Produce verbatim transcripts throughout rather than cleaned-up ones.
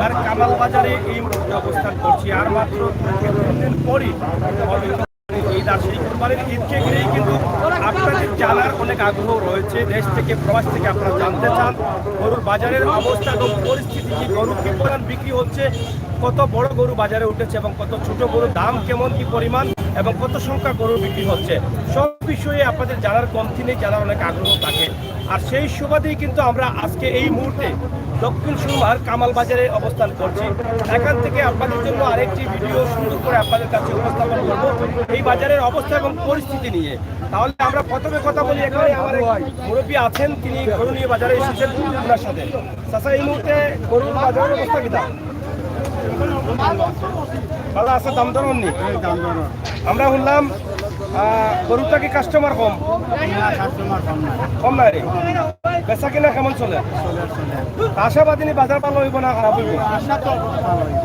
আর কামাল বাজারে এই মুহূর্তে অবস্থান করছি। আর মাত্র তিন দিন পরই এই দার্শনিক কোরবানির ঈদকে ঘিরেই কিন্তু আপনাদের জানার অনেক আগ্রহ রয়েছে। দেশ থেকে, প্রবাস থেকে আপনারা জানতে চান গরুর বাজারের অবস্থা এবং পরিস্থিতি কি, গরু কি পরিমাণ বিক্রি হচ্ছে, কত বড় গরু বাজারে উঠেছে এবং কত ছোট গরুর দাম কেমন কি পরিমাণ এবং কত সংখ্যা গরু বিক্রি হচ্ছে, সব বিষয়ে আপনাদের জানার কমতি নেই, জানার অনেক আগ্রহ থাকে। আর সেই সুবাদেই কিন্তু আমরা আজকে এই মুহূর্তে দক্ষিণ সুরমার কামাল বাজারে অবস্থান করছি। এখান থেকে আপনাদের জন্য আরেকটি ভিডিও সুন্দর করে আপনাদের কাছে উপস্থাপন করব এই বাজারের অবস্থা এবং পরিস্থিতি নিয়ে। তাহলে আমরা প্রথমে কথা বলি এখানে আমার এক মুরব্বী আছেন, তিনি গরু নিয়ে বাজারে এসেছেন ওনার সাথে। চাচা, এই মুহূর্তে গরুর বাজারের অবস্থা কিতা? ভালা আছে, দাম দর অমনি? আমরা হুনলাম, আহ, গরুর থাকি কাস্টমার কম। না, কাস্টমার কম না। কম নাই রে? বেচা কিনা কেমন চলে? চলে, চলে। আশাবাদী নি বাজার ভালা অইবো না খারাপ অইবো? আশা তো ভালা অইবো।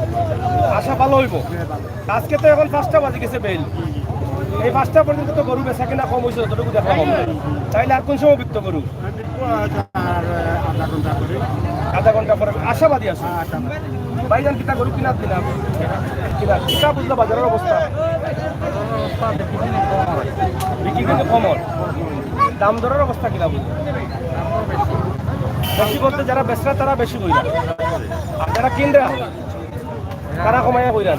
আশা ভালা অইবো। হ্যাঁ, ভালা। আজকে তো এখন পাঁচটা বাজি গেছে বেইল। এই পাঁচটা পর্যন্ত তো গরু বেচা কিনা কম অইছে, যতটুকু দেখলাম আমরা। তাইলে আর কোন সময় বিকতো গরু? আর আধা ঘন্টা পরে। আধা ঘন্টা পরে আশাবাদী আছে। হ্যাঁ, আশাবাদী। ভাইজান, কিতা গরু কিনার দিন? কিনা, কিতা বুঝলা বাজারের অবস্থা? বিক্রি কিন্তু কম অর। দাম দরের অবস্থা কিনা বুঝলা? বেশি বলতে যারা বেচরা তারা বেশি কইরা, আর যারা কিনরা তারা কমাইয়া কইরা।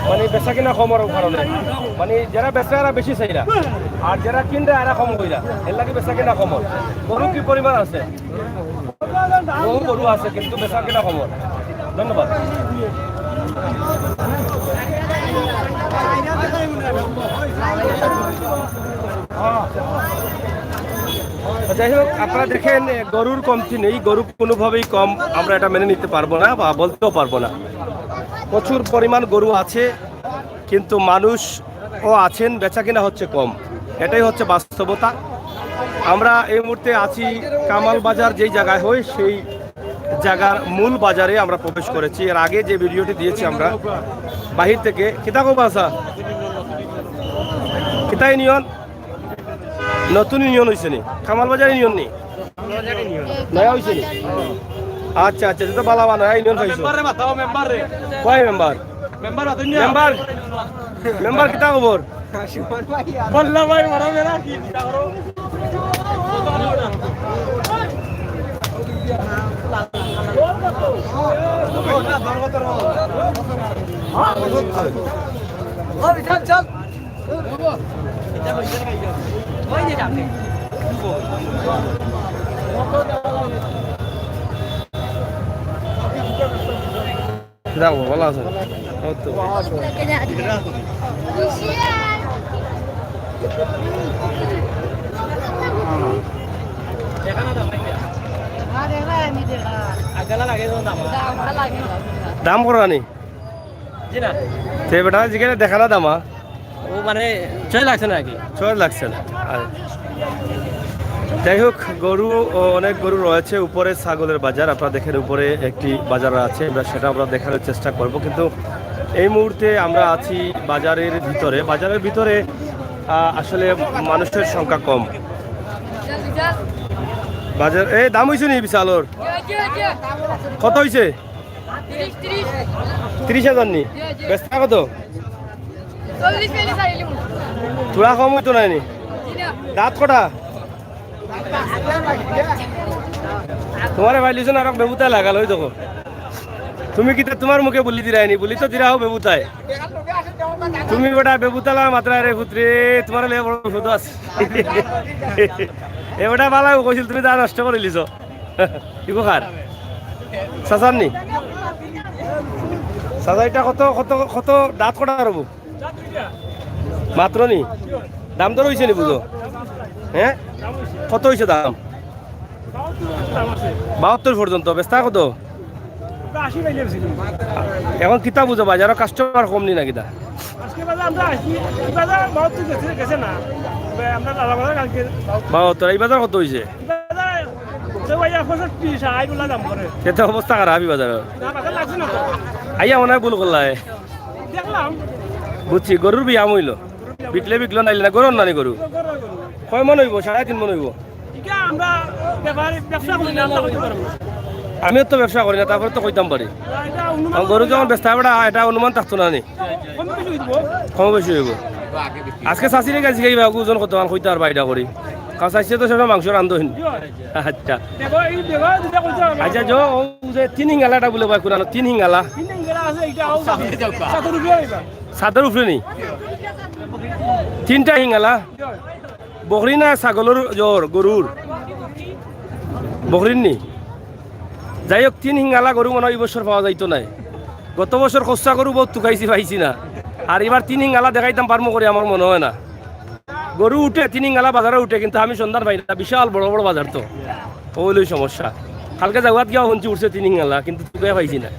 মানে বেচা কিনা কম অর কারণে, মানে যারা বেচরা এরা বেশি চাইরা, আর যারা কিনরা এরা কম কইরা, এর লাগি বেচা কিনা কম অর। গরু কি পরিমাণ আছে? বহু গরু আছে, কিন্তু বেচা কিনা কম অর। ধন্যবাদ। যাই হোক, আপনারা দেখেন, এ, গরুর কমতি নেই, গরু কোনোভাবেই কম, আমরা এটা মেনে নিতে পারবো না বা বলতেও পারবো না। প্রচুর পরিমাণ গরু আছে, কিন্তু মানুষও আছেন, বেচা কিনা হচ্ছে কম, এটাই হচ্ছে বাস্তবতা। আমরা এই মুহূর্তে আছি কামাল বাজার, যেই জায়গায় হয় সেই জায়গার মূল বাজারে আমরা প্রবেশ করেছি। এর আগে যে ভিডিওটি দিয়েছি আমরা বাহির থেকে, কিতা কবা আছা? কিতা ইউনিয়ন? নতুন ইউনিয়ন অইছে নি? কামাল বাজার ইউনিয়ন নি? নয়া অইছে নি? আচ্ছা, আচ্ছা, এটা তো বালা বানা ইউনিয়ন পাইছো। মেম্বার রে, মাতাও মেম্বার রে। কয় মেম্বার? মেম্বার মাতুন না। মেম্বার, মেম্বার কিতা খবর? বললা ভাই, বড় মেলা কি চিন্তা করো? ও বিশাল, চল। যাও, ভালা আছো? ও তো। দাম করবা নি? জি না। তে বেটা, জিগাইলে দেখা না দামা। ও মানে, ছয় লাগছে না আর কি। ছয় লাগছে না। আর যাই হোক, গরু, ও, অনেক গরু রয়েছে। উপরে ছাগলের বাজার, আপনারা দেখেন, উপরে একটি বাজার আছে, আমরা সেটা আমরা দেখানোর চেষ্টা করব। কিন্তু এই মুহূর্তে আমরা আছি বাজারের ভিতরে। বাজারের ভিতরে, আহ, আসলে মানুষের সংখ্যা কম। বাজার, এই দাম অইছে নি বিশালর? কত অইছে? তিরিশ, তিরিশ। তিরিশ হাজার নি? জি, জি। বেচতা কত? চল্লিশ, চল্লিশ আইলিমু। থুড়া কম অইতো নায় নি? জি না। দাঁত কটা? তুমারে পাইলিছইন আর বেবুতায় লাগাল, অই দেখো। তুমি কিতা তুমার মুখে বুলি দিরায় নি? বুলি তো দিরা অউ বেবুতায়। তুমি বেটা বেবুতালা মাতরায় রে পুতরে, তুমার লগে বড় বিপদ আছে। এ বেটা বালাউ কইছিল, তুমি তা নষ্ট করিলিছো। ইগু কার? চাচার নি? চাচা, ইটা কত, কত, কত দাঁত কটা অইবো? মাত্র নি? দাম দর অইছে নি বুঝো? হ্যাঁ? কত অইছে দাম? বাহাত্তর পর্যন্ত। বেচতা কত? এখন কিতা বুঝো, বাজারো কাস্টমার কম নি না কিতা? আজকে বাজার আমরা আইছি, এই বাজার বাহাত্তর গেছে, গেছে না। আমরা লালা বাজার কালকে বাহাত্তর। বাহাত্তর, এই বাজার কত অইছে? এই বাজার তো ভাইয়া পঁয়ষট্টি, ষাট ওলা দাম করে। এতে অবস্থা খারাপ এই বাজারো। না, বাজার লাগছে না তো। আইয়া মনে হয় ভুল করলায়। দেখলাম। বুঝছি, গরুর বিয়াম অইলো। বিকলে বিকলো, নাইলে না। গরুর নানি গরু? গরু, গরু। কয় মন অইবো? সাড়ে তিন মন অইবো। ইটা আমরা ব্যাপারে ব্যবসা করি না, আমরা কইতে পারবো না। আমিও তো ব্যবসা করি না, তারপরে তো কইতাম পারি। এটা অনুমান কারণ গরু যখন বেচতে হবে, এটা, এটা অনুমান থাকতো না নি। কম বেশি হইব। কম বেশি হইব। আজকে চাচিরে গেছি, এই বাবু ওজন কত মান কইতে আর বাইটা করি। কারণ চাচিয়ে তো সবসময় মাংস রান্ধইন। আচ্ছা। দেখো, এই দেখো, দুটা কইতে হবে। আচ্ছা, যো, ও যে তিন হিঙ্গালাটা বলে ভাই, কুরানো তিন হিঙ্গালা। তিন হিঙ্গালা আছে, এইটা আও। ছাদের উপরে হইবা। ছাদের উপরে নি? তিনটা হিঙ্গালা? বকরি না ছাগলর জ্বর, গরুর? বকরির নি? যাই হোক, তিন হিঙ্গালা গরু মনে হয় এই বছর পাওয়া যাইতো নায়। গত বছর খোসা গরু বহুত তুকাইছি, পাইছি না। আর এবার তিন হিঙ্গালা দেখাইতাম পারমু করি আমার মনে হয় না। গরু উঠে, তিন হিঙ্গালা বাজারে উঠে, কিন্তু আমি সন্ধান পাই না। বিশাল বড় বড় বাজার তো, ওই লই সমস্যা। কালকে জাগাত গিয়া শুনছি উঠছে তিন হিঙ্গালা, কিন্তু তুকাই পাইছি না।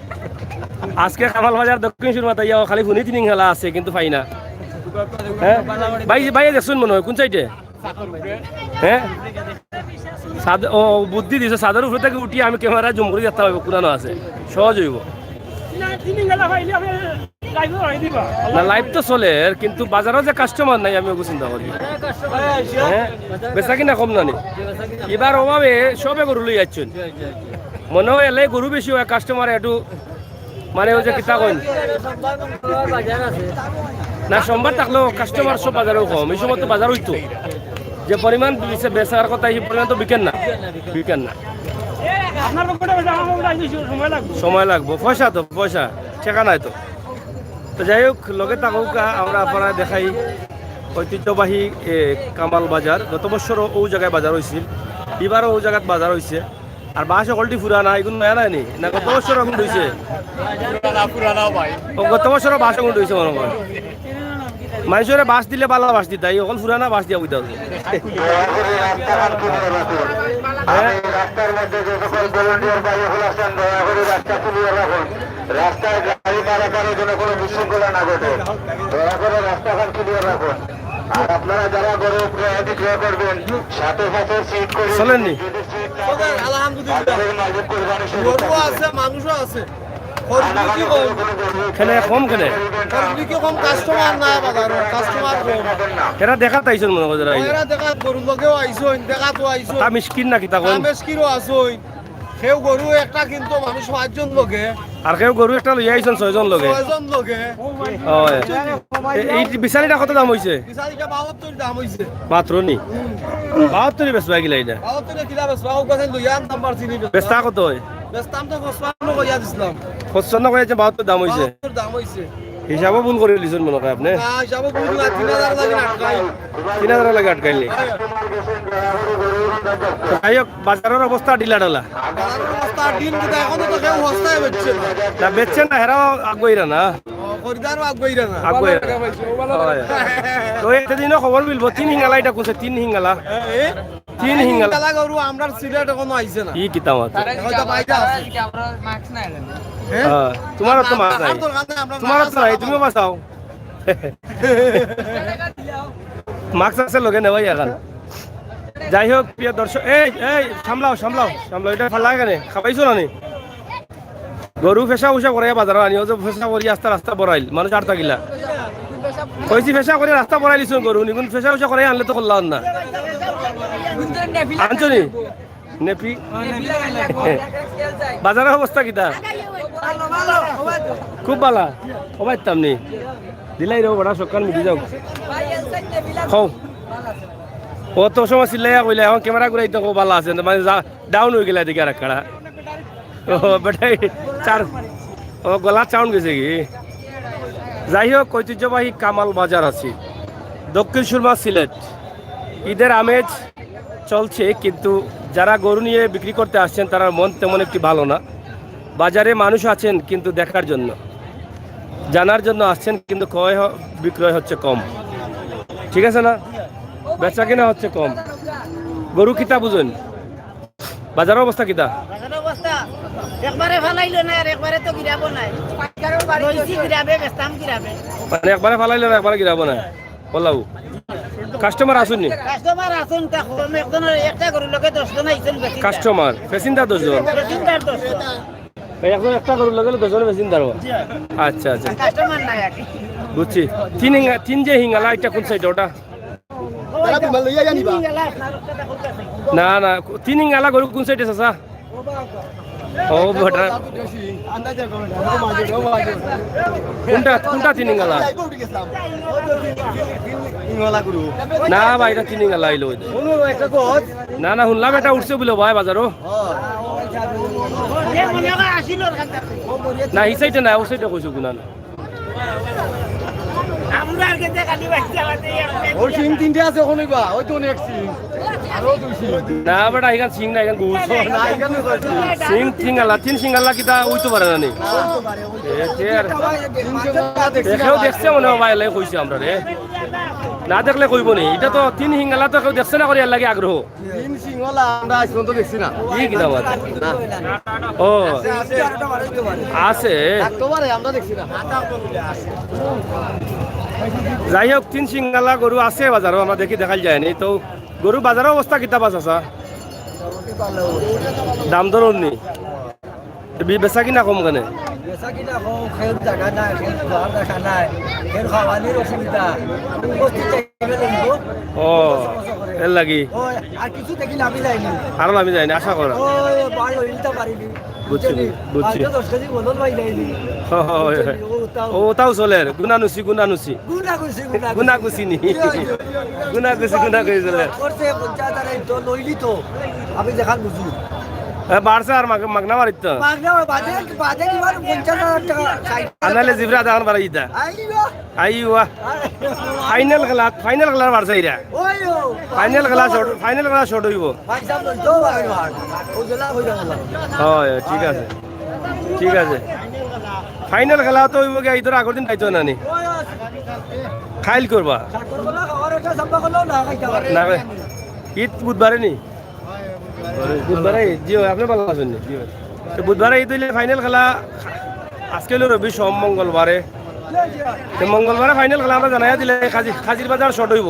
আজকে কামাল বাজার দক্ষিণ সুরমাত আইয়া খালি শুনি তিন হিঙ্গালা আছে, কিন্তু পাই না। হ্যাঁ ভাই, ভাই দেখছইন মনে হয় কোন সাইডে? হ্যাঁ? ছাদ, ও, বুদ্ধি দিছে, ছাদের উপরে থাকি উঠি আমি ক্যামেরা জুম করি দেখতে পাইবো, কুরানো আছে, সহজ হইব। না, live তো চলের, কিন্তু বাজারো যে কাস্টমার নাই, আমি ওগু চিন্তা করি। হ্যাঁ? বেচা কিনা কম না নি? এবার অভাবে সবে গরু লই যাইছইন। মনে হয় এলে গরু বেশি হয়, কাস্টমার একটু মানে ওই যে কিতা কইন? না, সোমবার থাকলেও কাস্টমার সব বাজারেও কম। এই সময় তো বাজার হইতো, যে পরিমাণ বেচা-, বেচার কথা, এই পরিমাণ তো বিকেন না, বিকেন না। আপনার পকেটে বেশি, আমার পকেটে আইতে সময় লাগবে। সময় লাগবো, পয়সা তো, পয়সা, টেকা নাই তো। তো যাই হোক, লগে থাকুক, আমরা আপনারা দেখাই ঐতিহ্যবাহী, এ, কামাল বাজার। গত বছরও ওই জায়গায় বাজার হইছিল, এবারও ওই জায়গাত বাজার হইছে। আর বাঁশ অকলটি পুরানা, এগুন নয়া নায় নি? না, গত বছর অগুন রইছে? পুরানা, পুরানা ভাই। ও, গত বছরও বাঁশ অগুন রইছে মনে হয়। মানুষরে বাঁশ দিলে বালা বাঁশ দিতা, এই অকল পুরানা বাঁশ দিয়া বুঝতে হবে। দয়া করে রাস্তাঘাট ক্লিয়ার রাখুন। হ্যাঁ? আমি রাস্তার মধ্যে যে সকল ভলান্টিয়ার ভাই সকল আছেন, দয়া করে রাস্তা ক্লিয়ার রাখুন। রাস্তায় গাড়ি পারাপারের জন্য কোনো বিশৃঙ্খলা না ঘটে। দয়া করে রাস্তাঘাট ক্লিয়ার রাখুন। আর আপনারা যারা গরু ক্রয় বিক্রয় করবেন, সাথে সাথে সিট করে চলেননি? যদি সিট না থাকে, আলহামদুলিল্লাহ। বাজারের মাঝে কোরবানি শুরু গরু থাকবে। আছে, মানুষও আছে। খরিদ বিক্রি কম। কেনে কম কেনে? খরিদ বিক্রি কম, কাস্টমার নাই বাজারো, কাস্টমার কম। এরা দেখাত আইছইন মনে হয় যারা। এরা দেখাত গরুর লগেও আইছইন, দেখাত আইছইন। তা মিসকিন না কিতা কইন? তা মিসকিনও আছইন। কেউ গরু একটা কিনতো মানুষ পাঁচজন লগে। আর কেউ গরু একটা লইয়া আইছইন ছয়জন লগে। ছয়জন লগে। হয়। এ-, এই বিশালিটা কত দাম হইছে? বিশালিটা বাহাত্তর দাম হইছে। মাত্র নি? হুম। বাহাত্তরই বেচবা কিলা এটা? বাহাত্তরে কিলা বেচবা? ও কথা লইয়া আনতাম পারছি নি বেচবা। বেচতা কত হয়? বেচতাম তো পঁচপান্ন কইয়া দিছিলাম। পঁচপান্ন কইয়া যে বাহাত্তর দাম হইছে। বাহাত্তর দাম হইছে। হিসাবও ভুল করি লিছইন মনে হয় আপনি। না, হিসাবও ভুল না, তিন হাজার লাগি আটকাই। তিন হাজার লাগি আটকাইলি। যাই হোক, বাজারের অবস্থা ঢিলা ঢালা। বাজারের অবস্থা দিন কিন্তু এখনো তো কেউ হস্তায় বেচছে না। না, বেচছে না, হেরাও আগুয়াইরা না। ও, খরিদারও আগুয়াইরা না। আগুয়াইরা। হয়। তো একটা দিনও খবর মিলবো, তিন হিঙ্গালা এটা কোনছে, তিন হিঙ্গালা। এ? তিন হিঙ্গালা। হিঙ্গালা গরু আমরার সিলেট এখনো আইছে না। ই কিতা মাত? হয়তো বাইরে আছে। হ্যাঁ? হ্যাঁ, তোমারও তো মাছ নাই। আর দরকার নাই, আমরা তোমারও মাছ তো নাই, আলাদা। তুমিও বাঁচাও। মাস্ক আছে লগে নেওয়াই এখন। যাই হোক, প্রিয় দর্শক, এই, এই, সামলাও, সামলাও, সামলাও, এটা ফালা কেনে? খাবাইছো না নি? গরু ফেসা উসা করে বাজারো আনি, ও যে ফেসা করি আস্তা রাস্তা বড়াইল, মানুষ আর থাকিলা। কইছি ফেসা করে রাস্তা বড়াইলিছো গরু, নিগুন ফেসা উসা করে আনলে তো করলাম না। আনছো নি? নেপি? বাজারের অবস্থা কিতা? খুব বালা। ও ভাই, তামনি। দিলাই রে, বড় সকাল মিটি যাও। খাও। ও তো সময় চিল্লাইয়া কইলা, এখন ক্যামেরা ঘুরাইতে কো বালা আছে, মানে যা, ডাউন হয়ে গেলে এদিকে আর একটা। ও বেটাই, চার, ও গলা চাউন গেছে কি? যাই হোক, ঐতিহ্যবাহী কামাল বাজার আছি, দক্ষিণ সুরমা, সিলেট। ঈদের আমেজ চলছে, কিন্তু যারা গরু নিয়ে বিক্রি করতে আসছেন, তার মন তেমন একটি ভালো না। বাজারে মানুষ আছেন, কিন্তু দেখার জন্য, জানার জন্য আসছেন, কিন্তু ক্রয় হ-, বিক্রয় হচ্ছে কম, ঠিক আছে না? বেচা কিনা হচ্ছে কম। গরু কিতা বুঝেন? বাজারের অবস্থা কিতা? বাজারের অবস্থা একবারে ফালাইলো না, আর একবারে তো গিরাবো নাই। লইছি গিরাবে, বেচতাম গিরাবে। মানে একবারে ফালাইলো না, একবারে গিরাবো না। বললাম, কাস্টমার আসুন নি? কাস্টমার আসুন, তা কম, একজনের একটা গরুর লগে দশ জন আইছেন বেশি। কাস্টমার, প্যাসেঞ্জার দশ জন। প্যাসেঞ্জার দশ জন। ভাই, একজন একটা গরুর লগে দশ জন প্যাসেঞ্জার হওয়া। আচ্ছা, আচ্ছা। কাস্টমার নাই আর কি। বুঝছি। তিন হিঙ্গা-, তিন যে হিঙ্গালা, এটা কোন সাইড ওটা? তারা বিমাল লইয়া জানি বা? তিন হিঙ্গালা, আপনার একটা দেখুন কাছে। না, না, তিন হিঙ্গালা গরু কোন সাইডে, চাচা? ও বেটা। কোনটা, কোনটা তিন হিঙ্গালা? না ভাই, এটা তিন হিঙ্গালা আইলো। না, না, শুনলাম এটা উঠছে বুলে ভাই বাজারো। না, এই সাইডে না, ওই সাইডে কইছো কোনা না। ও সিং তিনটে আছে, ওখানে বা, ওই তো অনেক সিং। আরো দুই সিং। না বেটা, এখান সিং না, এখান ঘুষ। না, এখানে তো সিং। সিং, সিং আলা, তিন সিং আলা কিতা ওই তো পারে না নি। এ, কে আর? দেখেও দেখছে মনে হয় ভাই, এলাই কইছে আমরা রে। না দেখলে কইবো নি, এটা তো তিন সিং আলা তো কেউ দেখছে না করে এর লাগি আগ্রহ। তিন সিং আলা আমরা আজ পর্যন্ত দেখছি না। কি কিতা মাত? না। ও। আছে। থাকতে পারে, আমরা দেখছি না। যাই হোক, তিন সিং আলা গরু আছে বাজারো, আমরা দেখি দেখাইল যায়নি। তো গরু বাজারো অবস্থা কিতা বা চাচা? দাম দর নি? বি-, বেচা কিনা কম কেনে? বেচা কিনা কম, খেত জাগা নাই, খেত জোয়ার দেখা নাই, খেত খাওয়ানির অসুবিধা। বস্তি চাইবে লাগবো। ও, এর লাগি? ও, আর কিছু দেখি লাভই যায়নি। আরো লাভই যায়নি, আশা করা। ও, বার হইলতা পারিনি। বুঝছি, বুঝছেন নি? বুঝছি। পাঁচশো দশ কেজি বদল পাই যায়নি। ও, ও, ও। বুঝছেন নি? ও, তাও। ও, তাও চলের। গুনানুসি, গুনানুসি। গুনাগুছি, গুনাগুছি। গুনাগুছি নি? জি, জি। গুনাগুছি, গুনাগুছি চলের। করছে পঞ্চাশ হাজার এই তো লইলি তো। আমি দেখান বুঝু। এ, বাড়ছে আর মাগ-, মাগনা বাড়িত তো। মাগনা বাদে, বাদে কিমান পঞ্চাশ হাজার টাকা খাই। আর নাহলে জিবরা দাম বাড়াই দিতা। আইবা। আইওয়া। ফাইনাল খেলা, ফাইনাল খেলার বাড়ছে এরা। ওই ও। ফাইনাল খেলা শর্ট, ফাইনাল খেলা শর্ট হইব। ভাই সাহেব, ওই তো ভাই, ভাই। ও জেলা হয়ে গেল। হয়, ঠিক আছে। ঠিক আছে। ফাইনাল খেলা তো হইব গিয়া, ঈদের আগর দিন পাইতো না নি। খাইল করবা। ঠাকুর বলা খাওয়ার একটা সম্পর্ক না খাইতে পারে। না রে। ঈদ বুধবারে নি? বুধবারে, জি ভাই, আপনি ভালো আছেন নি? জি ভাই। তো বুধবারে ঈদ হইলে ফাইনাল খেলা, আজকে হইলো রবি, সোম, মঙ্গলবারে। তো মঙ্গলবারে ফাইনাল খেলা আমরা জানাইয়া দিলে কাজি-, কাজির বাজার শর্ট হইব।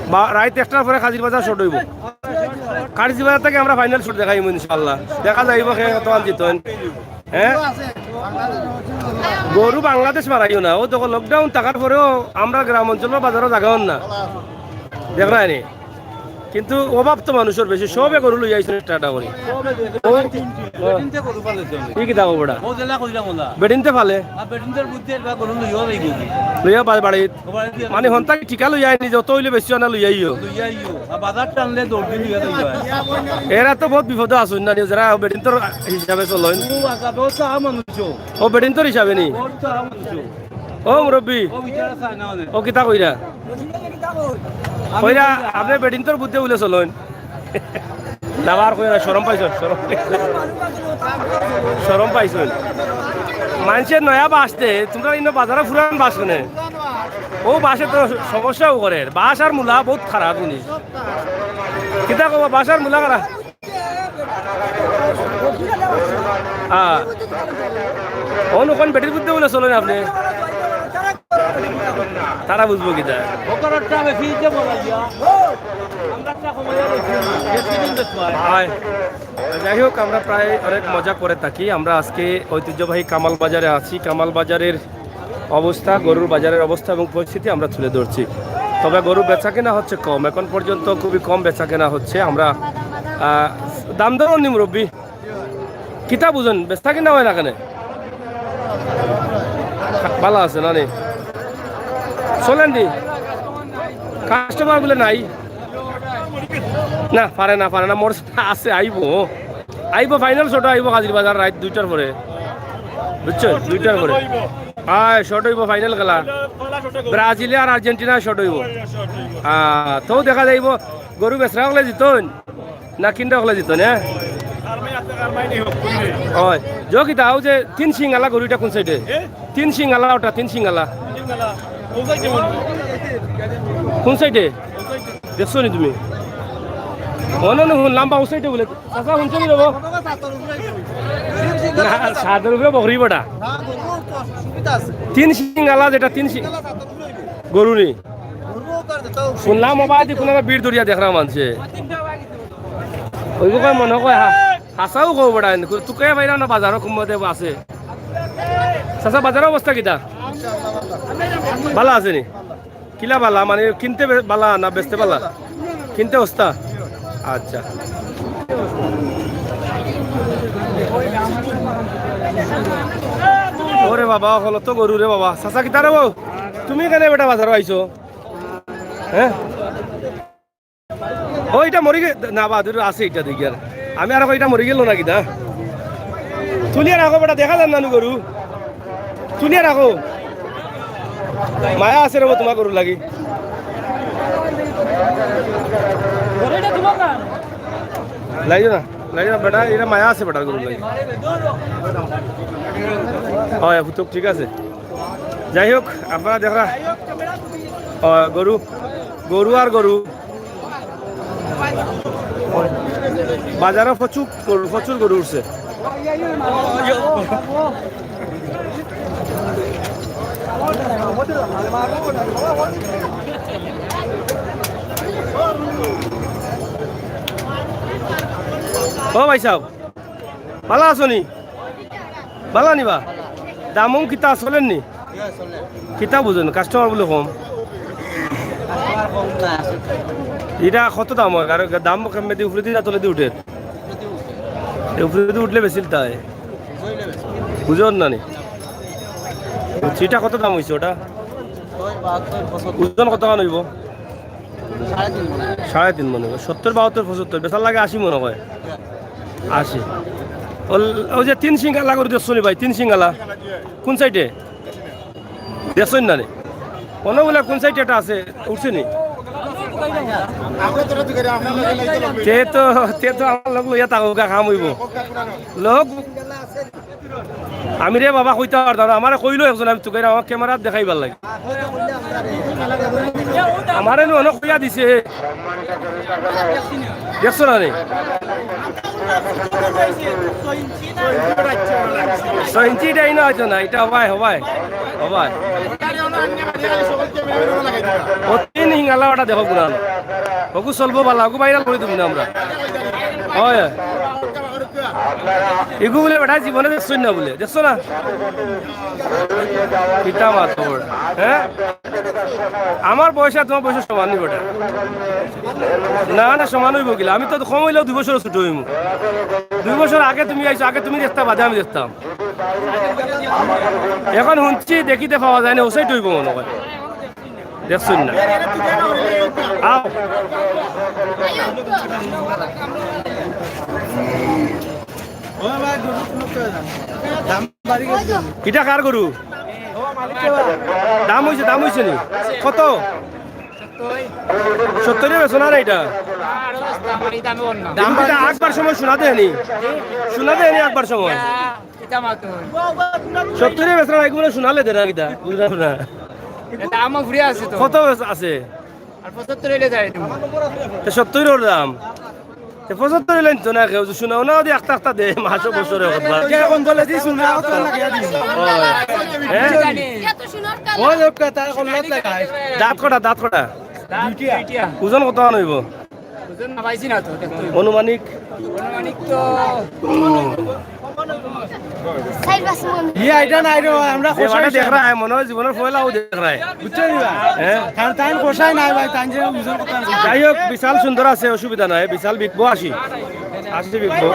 বা-, রাইত একটার পরে কাজির বাজার শর্ট হইব। কাজির বাজার থেকে আমরা ফাইনাল শর্ট দেখাইমু ইনশাআল্লাহ। দেখা যাইব কে কত আন জিতইন। হ্যাঁ? গরু বাংলাদেশ মারাইও না। ও দেখো লকডাউন থাকার পরেও আমরা গ্রাম অঞ্চল বা বাজারও জাগা অর না। দেখরায় নি? কিন্তু অভাব তো মানুষর বেশি, সবে গরু লইয়া আইছইন একটা একটা করি। ও, বেটিনতে গরু পালে চলে। কি কিতা খবর ওটা? ও জেলা কইলাম ওলা। বেটিনতে পালে? আর বেটিনতে বুঝতে এবার গরু লইয়া যাইব। লইয়া বা-, বাড়িত? ও বাড়িত দিয়া মানে হন্তা কি ঠিকা লইয়া আইনি, যত হইলে বেশি আনা লইয়া আইও। লইয়া আইও। আর বাজার টানলে দৌড় দিয়ে লইয়া যাইবা। এরা তো বহুত বিপদে আছইন না, যারা বেটিন্তর হিসাবে চলইন। ও আচ্ছা, বহুত চা মানুষ। ও বেটিন্তর হিসাবে নি? বহুত চা মানুষ। ও মুরব্বি। ও বিচারা চায় না ওদের। ও কিতা কইরা? কইরা, আপনি বেটিন্তর বুদ্ধে বলে চলইন। না, আর কইরা, শরম পাইছইন, শরম পাইছইন। শরম পাইছইন। মানষে নয়া বাঁশ দে, তোমরা ইনো বাজারো পুরান বাঁশ কেনে? ও বাঁশে তো সমস্যাও করে। বাঁশ আর মূলা বহুত খারাপ জিনিস। কিতা কবা, বাঁশ আর মূলা খারাপ? হ্যাঁ। অখন বেটির বুদ্ধে বলে চলইন আপনি। তারা বুঝবো কিতা? হয়। যাই হোক, আমরা প্রায় অনেক মজা করে থাকি। আমরা আজকে ঐতিহ্যবাহী কামাল বাজারে আছি। কামাল বাজারের অবস্থা, গরুর বাজারের অবস্থা এবং পরিস্থিতি আমরা তুলে ধরছি। তবে গরু বেচা কেনা হচ্ছে কম, এখন পর্যন্ত খুবই কম বেচা কেনা হচ্ছে। আমরা, আহ, দাম দর নি মুরব্বি? কিতা বুঝইন, বেচা কিনা হয় না কেনে? ভালা আছে না নি? চলেন দি। কাস্টমার বলে নাই? না, পারে না, পারে না। মোর আছে, আইবো। আইবো, ফাইনাল শর্ট আইবো কাজির বাজার রাইত দুইটার পরে। বুঝছো? দুইটার পরে। হ্যাঁ, শর্ট হইবো ফাইনাল খেলা। ব্রাজিলে আর আর্জেন্টিনা শর্ট হইবো। হ্যাঁ, তো দেখা যাইবো গরু বেচরা হলে জিতইন। না, কিনটা হকলে জিতইন, হ্যাঁ? হয়। জো কিতা, অউ যে তিন সিং আলা গরু, ইটা কোন সাইডে? এ? তিন সিং আলা ওটা, তিন সিং আলা। কোন সাইডে? কোন সাইডে? দেখছো নি তুমি? মনে হয় হুন, লাম্বা অউ সাইডে বলে। চাচা, হুনছো নি রে বা? না, সাদর উপরে বকরি বেটা। তিন সিং আলা যেটা, তিন সিং। গরু নি? শুনলাম, ও বাদি কোনো বিড় দরিয়া দেখরা মানছে। ওই কয় মনে কয়, হা-, হাছাউ কও বেটা, এনে কই, তুকাইয়া পাইরাম না, বাজারো কম মতে আছে। চাচা, বাজারর অবস্থা কিতা? ভালা আছে নি? কিলা ভালা, মানে কিনতে বে-, ভালা না বেচতে ভালা? কিনতে অস্তা? আচ্ছা। ওরে বাবা, হলো তো গরু রে বাবা। চাচা, কিতা রে বউ? তুমি কেনে বেটা বাজারো আইছো? হ্যাঁ? ও, ইটা মরি গে-, না, বাহাদুর আছে ইটা দেখি আর। আমি আর কই ইটা মরি গেল না কিতা? তুলিয়া রাখো বেটা, দেখা যার না নু গরু। তুলিয়া রাখো। মায়া আছে রে বউ তুমার গরুর লাগি। লাইও না, লাইও না বেটা, ইটা মায়া আছে বেটার গরুর লাগি। হয়, পুতুক ঠিক আছে। যাই হোক, আপনারা দেখরা, আহ, গরু, গরু আর গরু। বাজারো প্রচুর গরু, প্রচুর গরু উঠছে। ও ভাই সাহেব, ভালা আছো নি? ভালা নি বা? দামও কিতা চলের নি? কিতা বুঝইন, কাস্টমার বুলে কম। ইটা কত দাম অয়? আর দাম কেমনে দি উপরেদি না তলেদি উঠের? এ উপরেদি উঠলে বেশি তাই। বুঝইন না নি? ইটা কত দাম অইছে ওটা? ওজন কত খান অইবো? সাড়ে তিন মণ অইবো। সত্তর, বাহাত্তর, পঁচাত্তর, বেচার লাগে আশি মণ অয়। আশি। ওল-, ওই যে তিন সিঙ্গালা গরু দেখছো নি ভাই, তিন সিঙ্গালা? কোন সাইডে? দেখছইন না রে? অনো বুলে কোন সাইডে একটা আছে, উঠছে নি? তে তো, তে তো আমার লগ লইয়া থাকো, গা কাম অইবো। লগ আমি রে বাবা কইতাম পারতাম না, আমারে কইলো একজন, আমি তুকাইরাম, আমার ক্যামেরাত দেখাইবার লাগি। আমারে নু অনেক কইয়া দিছে। দেখছো না নি? ছয় ইঞ্চি ইটা ইনো অইতো না, ইটা হবায়, হবায়, হবায়। ও তিন হিঙ্গালা ওটা দেখো গুলান। হগু চলবো বালা, হগু ভাইরাল করি দিবি না আমরা। হয়। ইগু বুলে বেটা জীবনে দেখছইন না বুলে, দেখছো না? কিতা মাত তোর, হ্যাঁ? আমার বয়স আর তোমার বয়স সমান নি বেটা। না, না, সমান অইবো কিলা? আমি তো কম অইলেও দুই বছর ছুটো অইমু। দুই বছর আগে তুমি আইছো, আগে তুমি দেখতা, বাদে আমি দেখতাম। এখন হুনছি, দেখিতে পাওয়া যায় না, ওসাইট অইবো মনে হয়। দেখছইন না? আও। ইটা কার গরু? দাম অইছে, দাম অইছে নি? কত? সত্তরে বেচো না রে ইটা? দাম ইটা আগবার সময় শুনা দেয়নি? শুনা দেয়নি আগবার সময়? সত্তরে বেচো না, এগুলো শুনালে দে না কিতা? বুঝলাম না। দামও ঘুরে আছে তো। কত বেচ-, আছে? আর পঁচাত্তর অইলে যাই তুমি। তো সত্তরর দাম। তো পঁচাত্তর অইলে নিতো না কেউ, শুনাও না, ওদের একটা একটা দে, মাসও বছরে একবার। কে এখন বলে দিস, শুনা, ও তো না, কে দিস? ও, হ্যাঁ? জানি। ওই লোকটা তার কল্লাত লাগায়। দাঁত কটা, দাঁত কটা? দাঁত দুইটা। দুইটা। ওজন কত মান অইবো? ওজন না পাইছি না তো, দেখতে অইবো। অনুমানিক? অনুমানিক তো চাইর পাঁচ মণ। ইয়ে, এটা নাই রে, আমরা যে কষাই মানে দেখ রায়, মনে হয় জীবনের পয়লাও দেখ রায়। বুঝছো নি ভাই? হ্যাঁ? কারণ তাই কষাই নাই ভাই, তাই যে ওজন করতে পারছে না। যাই হোক, বিশাল সুন্দর আছে, অসুবিধা নাই, বিশাল বিকবো আশি। আশি বিকবো।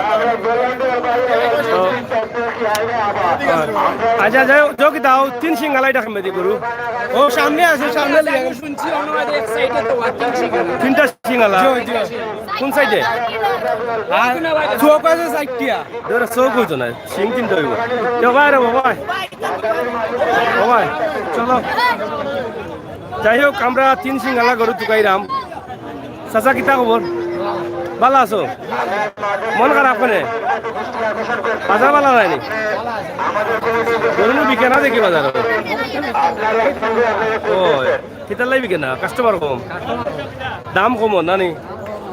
তো, আচ্ছা, যাই হোক, যোগ দাও, তিন সিঙ্গালা এটা খামে দি গরু। ও, সামনে আছে, সামনে লিয়ে গেছে। শুনছি, অন্য এক সাইডে তো তিন সিঙ্গালা। তিনটা সিঙ্গালা? জি, জি। কোন সাইডে? আর চোখ আছে চারটিয়া। ধরো চোখ অইতো না, সিং তিনটা অইবো। তে ভাই রে, ও ভাই। ও ভাই, চলো। যাই হোক, আমরা তিন সিঙ্গালা গরু তুকাইরাম। চাচা, কিতা খবর? ভালা আছো? মন খারাপ কেনে? বাজার ভালা নায় নি? গরু নু বিকে না দেখি বাজারো। ও, কিতার লাগি বিকে না? কাস্টমার কম। দাম কম না নি?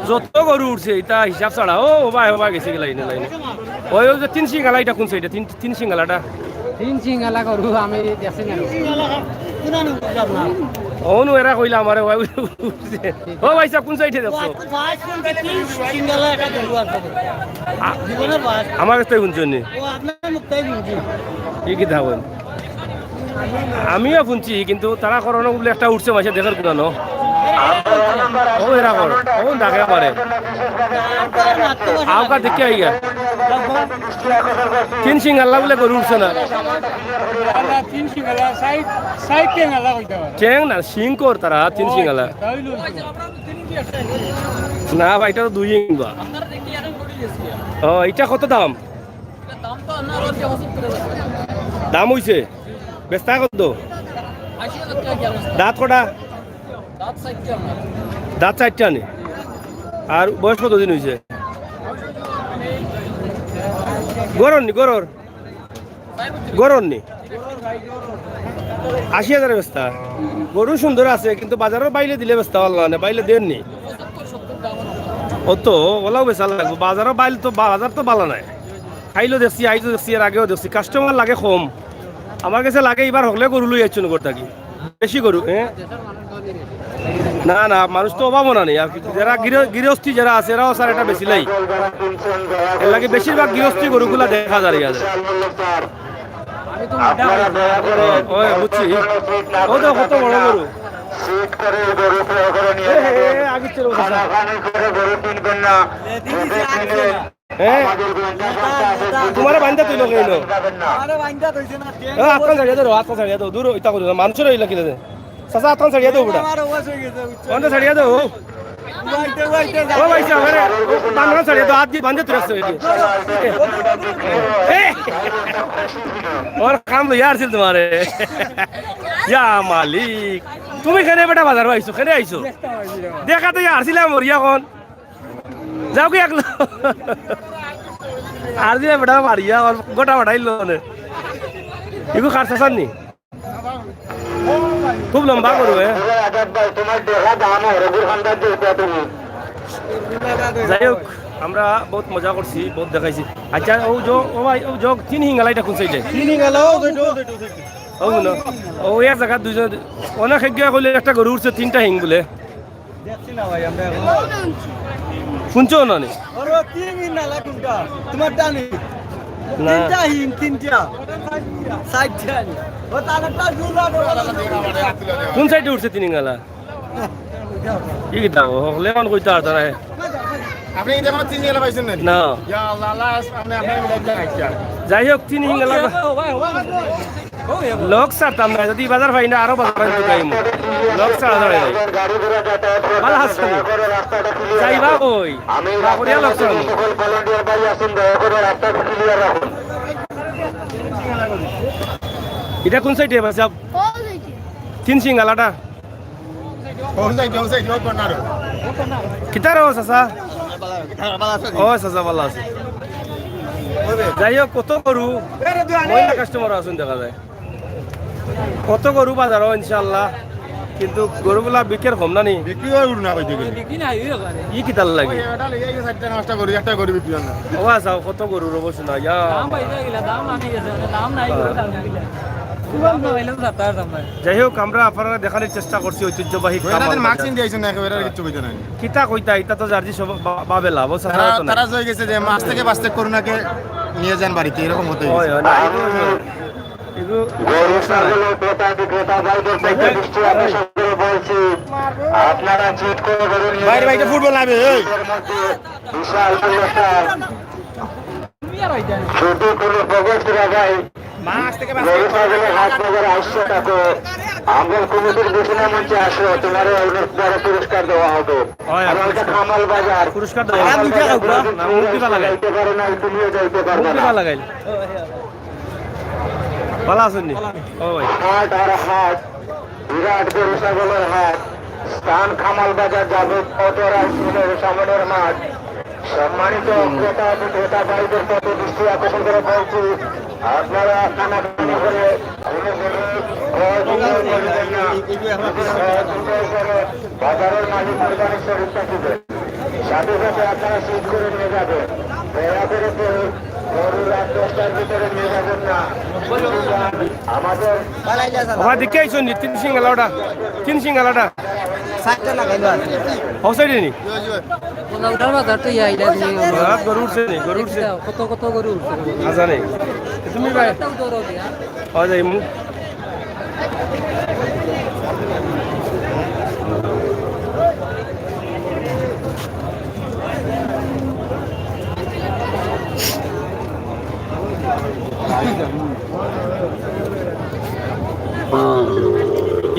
যত গরু উঠছে, ইটা হিসাব ছাড়া। ও, ও ভাই, ও ভাই, গেছে কি লাইনে, লাইনে। ওই, ওই যে তিন সিঙ্গালা, ইটা কোন সাইডে? তিন, তিন সিঙ্গালাটা? তিন সিঙ্গালা গরু আমি দেখছি না। অনু এরা কইলা আমারে, ওই উঠছে। ও ভাই সাহেব, কোন সাইডে দেখছো? আ-, আমার কাছে হুনছো নি? কি কি ধাবন? আমিও হুনছি, কিন্তু তারা করোনা বলে একটা উঠছে মাসে দেখের কুনানো। ও এরা কর, ও ডাকে পারে। আউকা দেখি আইগা। তিন সিং আল্লাহ বলে গরু উঠছে না। তিন সিং আলা, সাইড, সাইড টেং আলা কইতে পারে। চেং না, সিং কর তারা, তিন সিং আলা। তাই লইছে। না ভাই, এটা তো দুই ইং বা। ও, এটা কত দাম? দাম অইছে? বেচতা কত? দাঁত কটা? দাঁত চারটা নি। আর বয়স কত দিন অইছে? গরর নি, গরর? গরর নি? আশি হাজারে বেচতা। গরু সুন্দর আছে, কিন্তু বাজারর বাইলে দিলে বেচতা পারলা না, বাইলে দেন নি। ও তো, ওলাও বেচা লাগবো। বাজারর বাইল তো, বাজার তো বালা নাই। খাইলো দেখছি, আইতো দেখছি, এর আগেও দেখছি। কাস্টমার লাগে কম। আমার গেছে লাগে ইবার হকলে গরু লই আইছইন ঘর থাকি। বেশি গরু, হ্যাঁ? না, না, মানুষ তো অভাবও না নেই। আর কি, যারা গৃহ-, গৃহস্থী যারা আছে, এরাও স্যার এটা বেশি লাই। এর লাগে বেশিরভাগ গৃহস্থী গরুগুলা দেখা যায়, ইয়া যায়। আপনারা দয়া করে ও, ওই বুঝছি। ও তো কত বড় গরু। সিট করে গরু ক্রয় করে নিয়ে এ, এ, এ, যাবেন। আগে ছিল কথা। কানাকানি করে গরু কিনবেন না। হ্যাঁ? তোমারে বান্ধা তুই লোক এইলো। আরে বান্ধা তুইছে না, ও, আতখান ছাড়িয়া দে, আতখান ছাড়িয়া দে, দূর ইতা করিও না, মানুষের ইলা কিলা দে। চাচা, আতখান ছাড়িয়া দে, বেটা। আমার অভ্যাস হয়ে গেছে, বুঝছো? বান্ধা ছাড়িয়া দে, ও। উবাইতে, উবাইতে যা। ও ভাই সাহেব, আরে, ও, বান্ধা ছাড়িয়া দে, আত দি বান্ধা তুই রাখছে, এই যে। এ! ওর কাম লইয়া আসছিল তোমারে। ইয়া মালিক, তুমি কেনে বেটা বাজার আইছো, কেনে আইছো? দেখা তো ইয়া আসছিলাম ওর ইয়া কোন? যাও কি একলো? আর যে বেটা মারিয়া, আর গোটা বাড়াইল নে। ইগু কার চাচার নি? খুব লম্বা গরু, এ। ওরে আজাদ ভাই, তোমার দেখা দাম ওরে, গুরু খান্দার যে এটা তুমি। যাই হোক, আমরা বহুত মজা করছি, বহুত দেখাইছি। আচ্ছা, ও জো, ও ভাই, ও জো, তিন হিঙ্গালা এটা কোন সাইডে? তিন হিঙ্গালা, ও দুটো, দুটো, দুটো। ও না, ও এক জায়গা দুইজন, অনেক হেগিয়া কইলে একটা গরু উঠছে, তিনটা হিং বলে। দেখছি না ভাই, আমরা এখন। শুনছো না নি? আরে, তিন হিঙ্গালা কোনটা? তোমার ডানি। না। তিনটা হিং, তিনটা। সাইড ডানি। ও তার একটা জুলা। কোন সাইডে উঠছে তিন হিঙ্গালা? কি কিতা? হকলে মান কইতা আর তারা। আপনি এটা কোনো তিন হিঙ্গালা পাইছেন না? না। ইয়া আল্লাহ, আল্লাহ, আপনি, আপনি মিলাই দিলেন একটা। যাই হোক, তিন হিঙ্গালা। লগ ছাড়তাম না, যদি বাজার পাই না, আরো বাজার পাই তুকাইমু। লগ ছাড়া যাবে না। ভালা আছো নি? যাইবা কই? না করিয়া লগ ছাড়মু। এটা কোন সাইডে আছে? তিন সিঙ্গালাটা? কোন সাইডে, কোন সাইডে? ওই কর্নারে। কিতার ও চাচা? ও চাচা, ভালা আছে। যাই হোক, কত গরু, মহিলা কাস্টমার আছইন দেখা যায়। কত গরু বাজারো ইনশাআল্লাহ, কিন্তু গরুগুলা বিকের কম না নি? বিক্রি হয় উড় না, ওই দিকে। ই কিতার লাগে? ওই এটা লইয়া গেছে চারটা পাঁচটা গরু, একটা গরু বিক্রি হয় না। ও আচ্ছা, কত গরু রবো শোনা, ইয়া। দাম পাইতে গেলে, দাম আমি গেছে, মানে দাম নাই, গরু দাম দিলে। কুরবান তো হইলেও সাতার দাম নাই। যাই হোক, আমরা আপনারা দেখানোর চেষ্টা করছি ঐতিহ্যবাহী ওই তাদের কামাল মাস্ক বাজার। চিনতে আইছেন না, একেবারে কিচ্ছু কইতে নাই। কিতা কইতা, ইতা তো জার্জি সব বা-, বাবে লাভ, ও তারা, সাধারণত না। তারা জয় গেছে যে মাস থেকে বাঁচতে করোনাকে নিয়ে যান বাড়িতে, এরকম হতে হয়, হয়েছে। হয়, না, এগুলো, এগুলো গরু সমস্যা নাই। ছাগল ও ক্রেতা বিক্রেতা ভাইদের পক্ষ দৃষ্টি আকর্ষণ করে বলছি, আপনারা চিট করে গরু নিয়ে বাইরে বাইরে যাবেন। ফুটবল নামে, এই। এর মধ্যে বিশাল একটা ছোট কোনো প্রবেশ করা যায়। মাস থেকে মাস গরু ছাগলের হাট বাজারে আসছে তাকে। আমরা কমিটির ঘোষণা মঞ্চে আসো, তোমার অনেক বড় পুরস্কার দেওয়া হবে। হয়, আর ওইটা পুরস্কার। কামাল বাজার। পুরস্কার দেওয়া হবে। কামাল বাজার না, মুখ দিবা লাগাই। যাইতে পারে না, তুমিও যাইতে পারবে মুখ না। দিবা লাগাই। ভালা আছইন নি? ও ভাই। হাট আর হাট, বিরাট গরু ছাগলের হাট, স্থান কামাল বাজার, যাদব অটো রাইস মিলের সামনের মাঠ। সম্মানিত ক্রেতা বিক্রেতা ভাইদের প্রতি দৃষ্টি আকর্ষণ করে বলছি, আপনারা কানাকানি করে কোনো গরু ক্রয় বিক্রয় করবেন না। যদি ক্রয় বিক্রয় করেন, বাজারের মালিক কোরবানির শরীরটা দিবেন। সাথে সাথে আপনারা সিজ করে নিয়ে যাবেন। দয়া করে কেউ গরু রাত দশটার ভিতরে নিয়ে যাবেন না। আমাদের ওখানে দেখে আইসো নি, তিন সিঙ্গালাটা, তিন সিঙ্গালাটা। সাতটা লাগাইলো আছে। ও সাইডে নি? ওটা উঠার বাজার তো ইয়া, ইলা দিয়ে। হ্যাঁ, গরু উঠছে নি, গরু উঠছে। কত, কত গরু উঠছে? না জানি। তুমি ভাই। একটা উঠাও দিয়া। পাওয়া যায় মু-,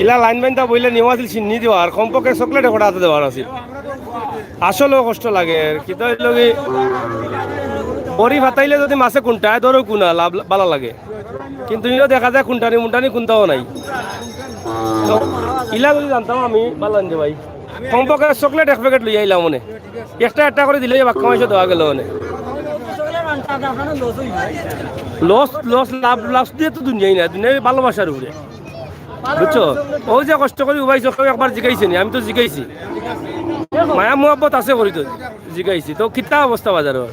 ইলা লাইন বান্ধা বইলে নিয়ম আছিল চিন্নি দেওয়ার, কমপক্ষে চকলেট একটা হাতে দেওয়ার আছিল। আসলেও কষ্ট লাগে আর কি। তো এর লগে বড়ি ফাতাইলে যদি মাছে কুন্টায়, ধরো কুনা লাভ, ভালা লাগে। কিন্তু ইনো দেখা যায় কুন্টানি মুন্টানি কুন্তাও নাই। তো ইলা যদি জানতাম আমি, ভালা আনতে ভাই। কমপক্ষে চকলেট এক প্যাকেট লইয়া আইলাম মনে। একটা একটা করে দিলে বাক্কা মাইসে দেওয়া গেল মনে। লস, লস, লাভ, লাভ দিয়ে তো দুনিয়াই না, দুনিয়াই ভালোবাসার উপরে। বুঝছো? ওই যে কষ্ট করি উবাইছো, কেউ একবার জিগাইছে নি? আমি তো জিগাইছি। মায়া মুহাব্বত আছে করি তো জিগাইছি। তো কিতা অবস্থা বাজারর?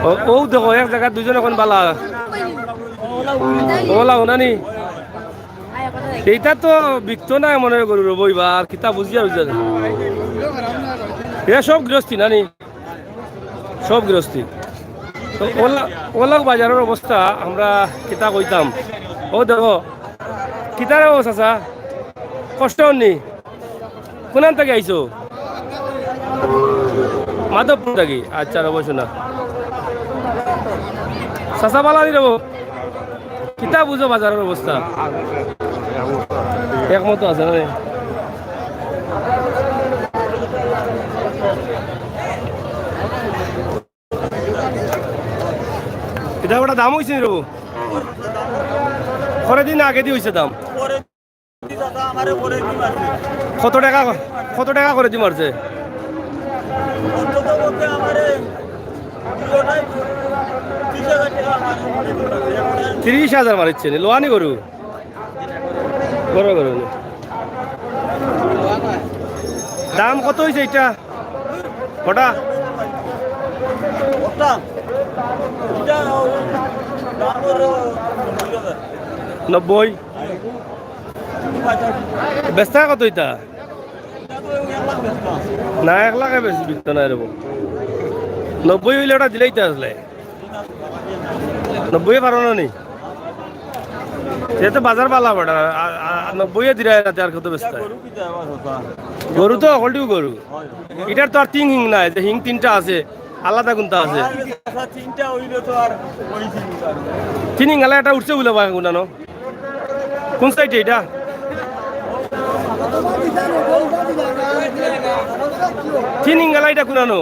ও, ও দেখো, এক জাগাত দুইজন অখন ভালা। ওলা হুনানি। এইটা তো বিকতো নায় মনে অয় গরুর বইবা, আর কিতা বুঝিয়া বুঝিয়া। এরা সব গৃহস্থী নানি? সব গৃহস্থী। তো ওলা, ওলা বাজারর অবস্থা আমরা কিতা কইতাম। ও দেখো, কিতার অবস্থা, চাচা? কষ্ট অর নি? কোনান থাকি আইছো? মাধবপুর থাকি? আচ্ছা, রবো শোনা। চাচা ভালা নি রবো? কিতা বুঝো বাজারর অবস্থা? একমত আছে না? ইটা ওটা দাম অইছে নি রবো? পরে দিন আগে দি অইছে দাম। কত টাকা, কত টাকা করে দি মারছে? তিরিশ হাজার মারিচ্ছে নি, লোয়ানি গরু? গরু, গরু নি। দাম কত অইছে ইটা? কটা? নব্বই। বেচতা কত ইটা? না, এক লাখে বেশি বিকতো নায় রে বউ। নব্বই অইলে ওটা দিলেই তো আসলে। নব্বই পারো না নি? যেহেতু বাজার ভালা বেটা, আর, আর, আর নব্বই এ দিরায় রাতে আর কত বেচতা? গরু তো হকলটিউ গরু। ইটার তো আর তিন হিং নাই, যে হিং তিনটা আছে, আলাদা কুনটা আছে? তিন হিং আলা এটা উঠছে বুলে ভাই, কুনানো? কোন সাইডে এটা? তিন হিং আলা এটা কুনানো?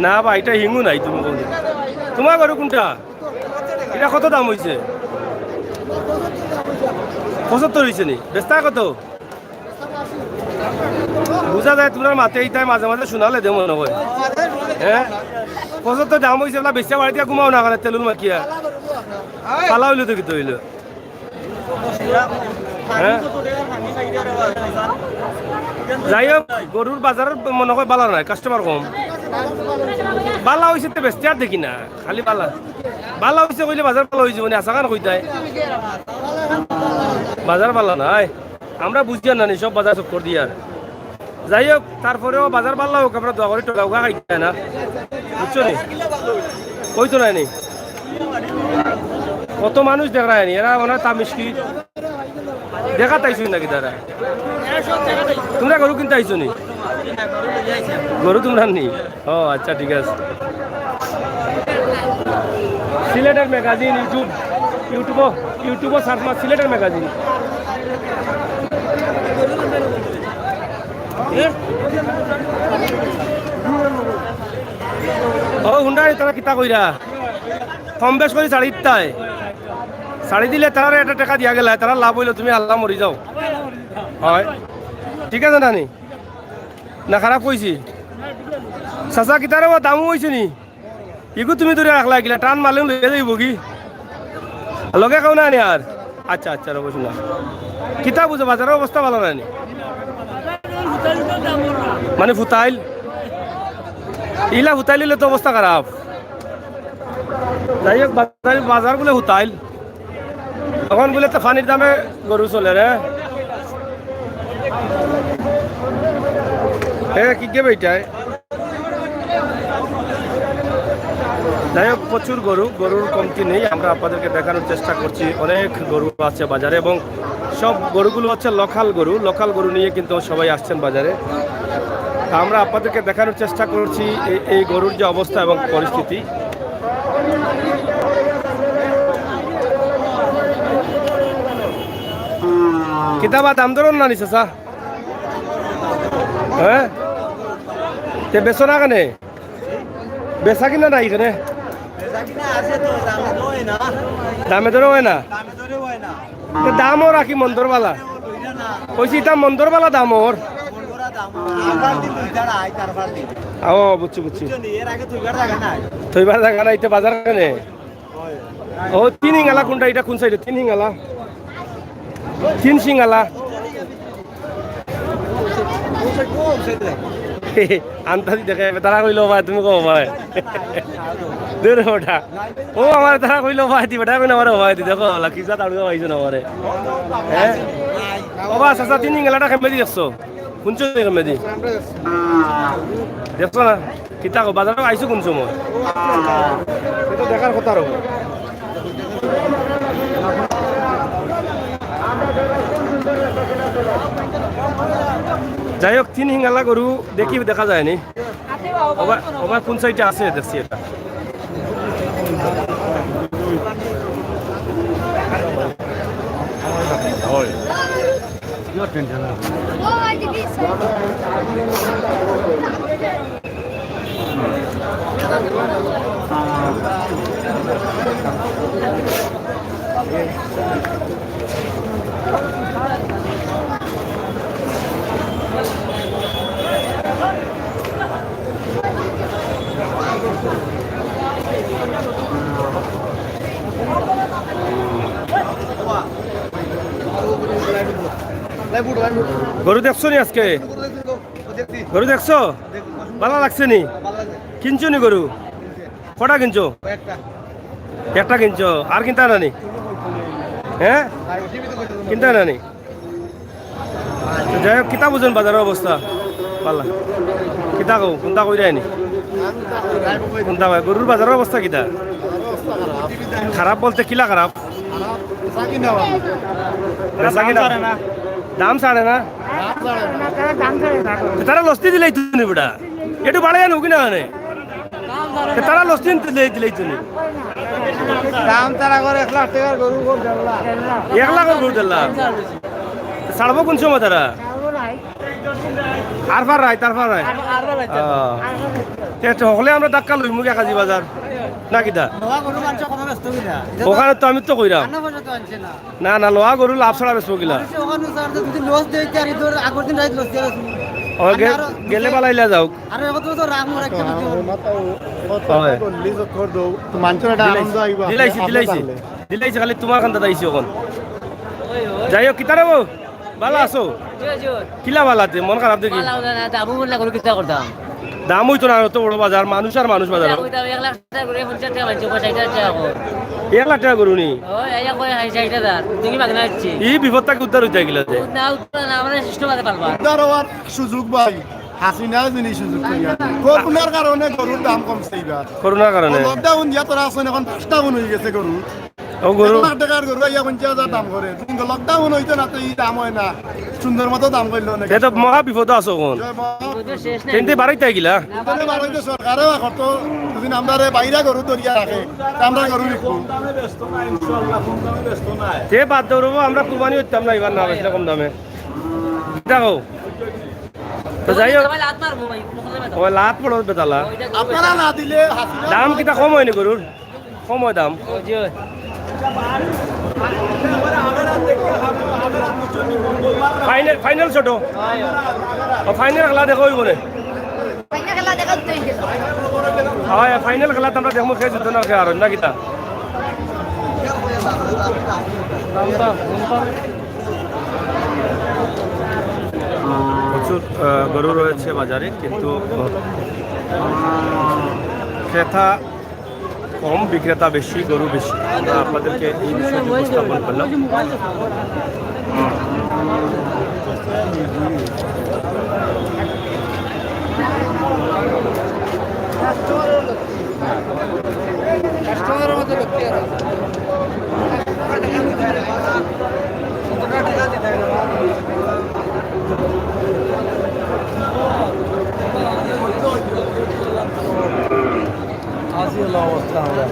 না ভাই, এটা হিংও নাই। তুমি কোন, তোমার গরু কোনটা? এটা কত দাম অইছে? পঁচাত্তর অইছে নি? বেচতা কত? বুঝা যায় তুমরার মাতে ইতায় মাঝে মাঝে শুনালে দে মনে অয়। হ্যাঁ? পঁচাত্তর দাম অইছে, বেশি বাড়িতে ঘুমাও না, তেলুল মাখিয়া। পালা অইলো তো কিতা অইলো? হ্যাঁ? যাই হোক, গরুর বাজার মনে অয় ভালা নায়, কাস্টমার কম। ভালা অইছে তো বেচতে আর দেখি না, খালি ভালা। ভালা অইছে কইলে বাজার ভালা অইছে, মানে আশা খান কইতায়। বাজার ভালা নায়। আমরা বুঝিয়ার না নি, সব বাজার চক্কর দিয়ার। যাই হোক, তারপরেও বাজার ভালা অউক, আমরা দোয়া করি, ঠকা উকা খাইতায় না, বুঝছো নি? কইতো নায় নি, কত মানুষ দেখরায় নি, এরা ওনার তামিশকি দেখাত আইছইন নাকি তারা? তুমরা গরু কিনতে আইছো নি? গরু তুমরার নি? ও আচ্ছা, ঠিক আছে। সিলেটের magazine, YouTube, YouTube, YouTube search মার সিলেটের ম্যাগাজিন। ও হুন্ডা, তারা কিতা কইরা? কম বেশ করি ছাড়ি দিতায়। ছাড়ি দিলে তারারে একটা টেকা দিয়া গেলায়, তারার লাভ অইলো, তুমি আল্লাহ মরি যাও। অয়, ঠিক আছে না নি? না খারাপ কইছি? চাচা, কিতারে বা দামও অইছে নি? ইগু তুমি ধরে রাখলা কিলা, টান মারলে লইয়া যাইবো কি? লগে কেউ না নি আর? আচ্ছা, আচ্ছা, রবো শোনা। কিতা বুঝো, বাজারর অবস্থা ভালা নায় নি? মানে ফুতাইল? ইলা ফুতাইল অইলে তো অবস্থা খারাপ। যাই হোক, বাজার, বাজার বুলে ফুতাইল। অখন বুলে তো পানির দামে গরু চলের। এ, কি গে বেটায়? যাই হোক, প্রচুর গরু, গরুর কমতি নেই। আমরা আপনাদেরকে দেখানোর চেষ্টা করছি, অনেক গরু আছে বাজারে এবং সব গরুগুলো হচ্ছে লোকাল গরু। লোকাল গরু নিয়ে কিন্তু সবাই আসছেন বাজারে। তা আমরা আপনাদেরকে দেখানোর চেষ্টা করছি এই, এই গরুর যে অবস্থা এবং পরিস্থিতি। কিতা বা দাম দরর না নি চাচা? হ্যাঁ? তে বেচো না কেনে? বেচা কিনা নাই কেনে? বেচা কিনা আছে তো, দামে দরে না। দামে দরে হয় না। দামে দরে হয় না। তে দামও রাখি মন্দর বালা। কইছি ইতা মন্দর বালা দাম ওর। মন্দরা দাম। আবার দিন দুইটা আই, তারপর দিন। ও, বুঝছি, বুঝছি। বুঝছো নি? এর আগে থইবার জাগা নাই। থইবার জাগা নাই, ইতা বাজার কেনে? ও, তিন হিঙ্গালা কোনটা? ইটা কোন সাইডে? তিন হিঙ্গালা? তিন সিঙ্গালা? আন্তাজি দেখে, তারা কইলো, "ভাই, তুমি কও, ভাই।" দূর ওটা। ও, আমার তারা কইলো, "ভাই, দি বেটা, কইনা আমারে, ভাই, দি দেখো, হালা, কি জাত আড়ুয়া পাইছো না আমারে।" হ্যাঁ? ও বা, চাচা, তিন হিঙ্গালাটা কেমনে দি দেখছো? কোন সময় কেমনে দি? দেখছো না? কিতা কও, বাজারো আইছো কোন সময়? এটা দেখার কথা রবো। যাই হোক, তিন হিঙ্গালা গরু দেখি দেখা যায়নি। ওবা, ওবা কোন সাইডে আছে দেখছি এটা। গরু দেখছো নি আজকে? গরু দেখছো? ভালা লাগছে নি? কিনছো নি গরু? কটা কিনছো? একটা কিনছো, আর কিনতা না নি? হ্যাঁ, কিনতা না নি? তো যাই হোক, কিতা বুঝুন বাজারর অবস্থা? ভালা। কিতা কও, কোনটা কইরায় নি? কোনটা কয়? গরুর বাজারর অবস্থা কিতা? খারাপ বলতে কিলা খারাপ? বেচা কিনা? দাম ছাড়ে না। তারা লস্তি দিলেই তো নি বেটা। একটু বাড়াইয়া নেও কিনা মানে? তারা লস্তি দিলেই, দিলেই তো নি। দাম তারা করে এক লাখ টেকার গরু, গরু দেড় লাখ। এক লাখর গরু দেড় লাখ। ছাড়বো কোন সময় তারা? আরফার রাইত, আরফার রাইত। আহ। তে, তে হকলে আমরা ধাক্কা লইমু গিয়া কাজী বাজার। না কিতা? ওখানে তো আমি তো কইরাম। না, না, লওয়া গরু লাভ ছাড়া বেচবো কিলা? মানুষে ওখানে স্যার, যদি লস দেয়, কি আর ইদর আগর দিন রাইত লস দিয়া বেচবো। ও, গে-, আর আরো গেলে বালাইলা যাউক। আর এখন তো রাগ মোর একটা ভিডিও। হয়। তো মানুষের একটা আনন্দ আইবা। দিলাইছি, দিলাইছি। দিলাইছি, খালি তোমার কান্দাত আইছি এখন। যাই হোক, কিতা রে বউ? ভালা আছো? জি, জি। কিলা ভালা তে? মন খারাপ দেখি? ভালা, ভালা না, দামও বললা করে কিতা করতাম? দাম অইতো না, অত বড় বাজার, মানুষ আর মানুষ বাজার। দাম অইতো, এক লাখ টেকা করে পঞ্চাশ টেকা মানছে, ষাইট হাজার টেকা কম। এক লাখ টেকা গরু নি? ও, এই এক করে ষাইট হাজার, তুমি বাগনা হচ্ছে। ই বিপদ থাকি উদ্ধার অইতা কিলা তে? না, উদ্ধার না, আমরা সুষ্ঠুভাবে পালবা। উদ্ধার হওয়ার সুযোগ ভাই, হাসিনা যিনি সুযোগ করিয়া। করোনার কারণে গরুর দাম কমছে এবার। করোনার কারণে? লকডাউন দিয়া তোরা আছেন, এখন পাঁচটা গুণ হয়ে গেছে গরু। ও গরু। এক লাখ টেকার গরু আইয়া পঞ্চাশ হাজার দাম করে। কিন্তু লকডাউন হইতো না তো এই দাম হয় না। সুন্দর মতো দাম করলো না। এ তো মহা বিপদ আছো এখন। জয় মা। কিন্তু বাড়াইতা কিলা? ভিতরে বাড়াইতে সরকারে করতো, যদি আমরা রে বাইরা গরু ধরিয়া রাখে, তা আমরা গরু বিকবো। যে বাদ দৌড়বো, আমরা কুরবানি করতাম না এবার না বেচলে কম দামে। দেখো। তো যাই হোক। ও লাত পড়ো বেতালা। আপনারা না দিলে হাসিনা দাম কিতা কম হয়নি গরুর? কম হয় দাম। ফাইনাল, ফাইনাল ছোট। ও, ফাইনাল খেলা দেখো ওই বলে। ফাইনাল খেলা দেখা দিতে হইবে। হয়, ফাইনাল খেলা তো আমরা দেখবো, কে জিততো না কে হারো, না কিতা? প্রচুর, আহ, গরু রয়েছে বাজারে, কিন্তু, আহ, ক্রেতা কম, বিক্রেতা বেশি, গরু বেশি। আমরা আপনাদেরকে এই বিষয়টি উপস্থাপন করলাম। আজ এই অবস্থা আমরা।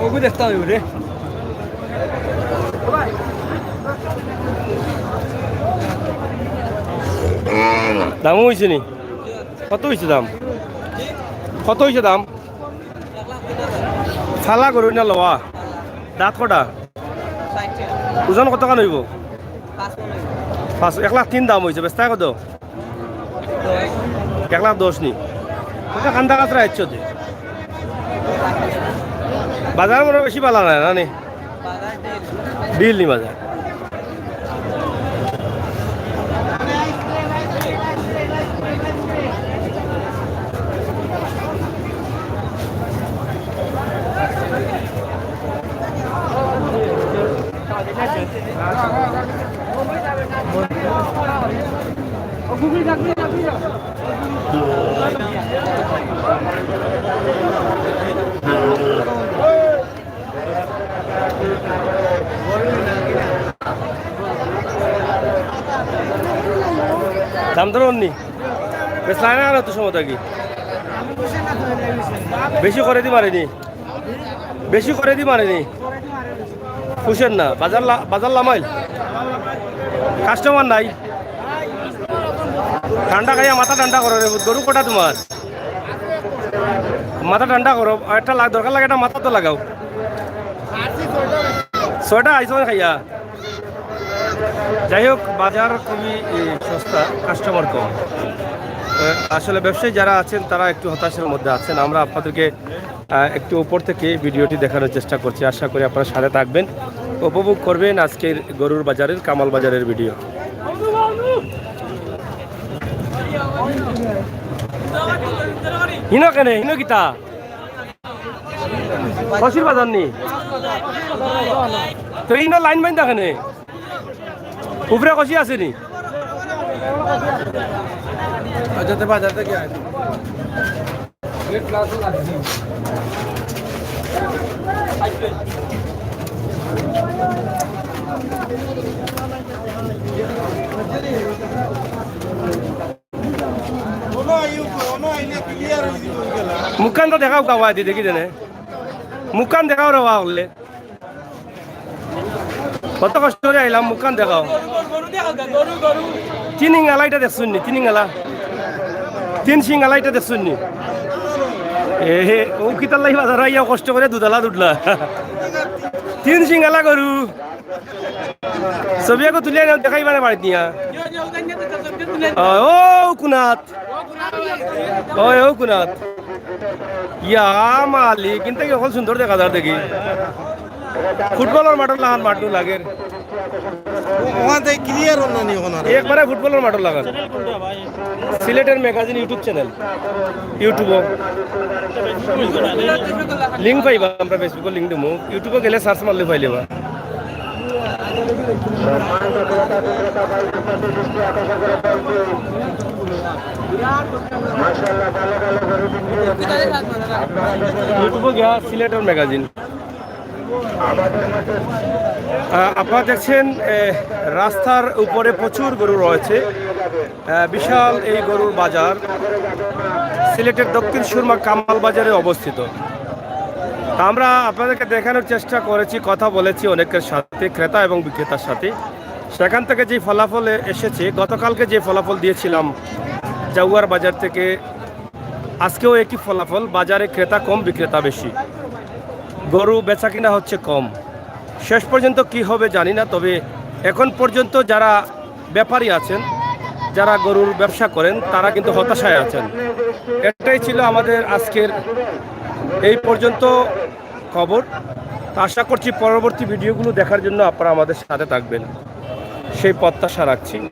ওগু দেখতে হবে রে। দামও হইছে নি? কত হইছে দাম? কত হইছে দাম? ফালা গরু না লওয়া? দাঁত কটা? ওজন কতখান হইব? পাঁচ, এক লাখ তিন দাম হইছে, বেচতায় কত? এক লাখ দশ নি। ওটা কান্দা কাতরা হচ্ছে ওদের। বাজার মনে হয় বেশি ভালো না, না নি? ডিল নি বাজার। দাম দর অন্নি। বেশ লাগে না তো সময় থাকি। বেশি করে দি মারেনি। বেশি করে দি মারেনি। পুষেন না। বাজার লা-, বাজার লামাইল। কাস্টমার নাই। ঠান্ডা খাইয়া মাথা ঠান্ডা করো রে। গরু কটা তোমার? মাথা ঠান্ডা করো। আর একটা লাগ-, দরকার লাগে একটা মাথা তো লাগাও। ছয়টা আইসো খাইয়া। যাই হোক, বাজার খুবই, এ, সস্তা, কাস্টমার কম। এ, আসলে ব্যবসায়ী যারা আছেন, তারা একটু হতাশার মধ্যে আছেন। আমরা আপনাদেরকে, আহ, একটু উপর থেকে ভিডিওটি দেখানোর চেষ্টা করছি। আশা করি আপনারা সাথে থাকবেন, উপভোগ করবেন আজকের গরুর বাজারের, কামাল বাজারের ভিডিও। হিনো কেনে? হিনো কিতা? কষির বাজার নি? তো ইনো লাইন বাইন দেখে নে। উপরে কষি আছে নি? আচ্ছা, তো বাজার থেকে আয়। মুখখান তো দেখাও, কাওয়া দি দেখি দেনে। মুখখান দেখাও রে, বাবা, বললে। কত কষ্ট করে আইলাম, মুখখান দেখাও। তিন ইঙ্গালা ইটা দেখছুন নি, তিন ইঙ্গালা। তিন সিঙ্গালা ইটা দেখছুন নি। এ হে, ও কিতার লাগি বাজার আইয়া কষ্ট করে দুধালা দুধলা। তিন সিঙ্গালা গরু। ছবি একো তুলিয়া নেও, দেখাইবা না বাড়িত নিয়া। ও, ও কুনাত। ওই, ও কুনাত। ইয়া মালিক, কিন্তু কি অখন সুন্দর দেখা যার দেখি। ফুটবলর মাঠর লাখান মাঠও লাগের। ওখান থেকে ক্লিয়ার অন্য নি ওখানে। একবারে ফুটবলর মাঠর লাখান। সিলেটের ম্যাগাজিন YouTube চ্যানেল। YouTube-ও। লিংক পাইবা, আমরা Facebook-ও লিংক দিমু। YouTube-ও গেলে সার্চ মারলে পাইলেবা। YouTube-ও গিয়া সিলেটের ম্যাগাজিন। আহ, আপনারা দেখছেন, এ, রাস্তার উপরে প্রচুর গরু রয়েছে। আহ, বিশাল এই গরুর বাজার সিলেটের দক্ষিণ সুরমা কামাল বাজারে অবস্থিত। আমরা আপনাদেরকে দেখানোর চেষ্টা করেছি, কথা বলেছি অনেকের সাথে, ক্রেতা এবং বিক্রেতার সাথে। সেখান থেকে যে ফলাফল এ-, এসেছে, গতকালকে যে ফলাফল দিয়েছিলাম জাউয়ার বাজার থেকে, আজকেও একই ফলাফল, বাজারে ক্রেতা কম, বিক্রেতা বেশি, গরু বেচা কিনা হচ্ছে কম। শেষ পর্যন্ত কি হবে জানি না, তবে এখন পর্যন্ত যারা ব্যাপারী আছেন, যারা গরুর ব্যবসা করেন, তারা কিন্তু হতাশায় আছেন। এটাই ছিল আমাদের আজকের এই পর্যন্ত খবর। তো আশা করছি পরবর্তী ভিডিওগুলো দেখার জন্য আপনারা আমাদের সাথে থাকবেন, সেই প্রত্যাশা রাখছি।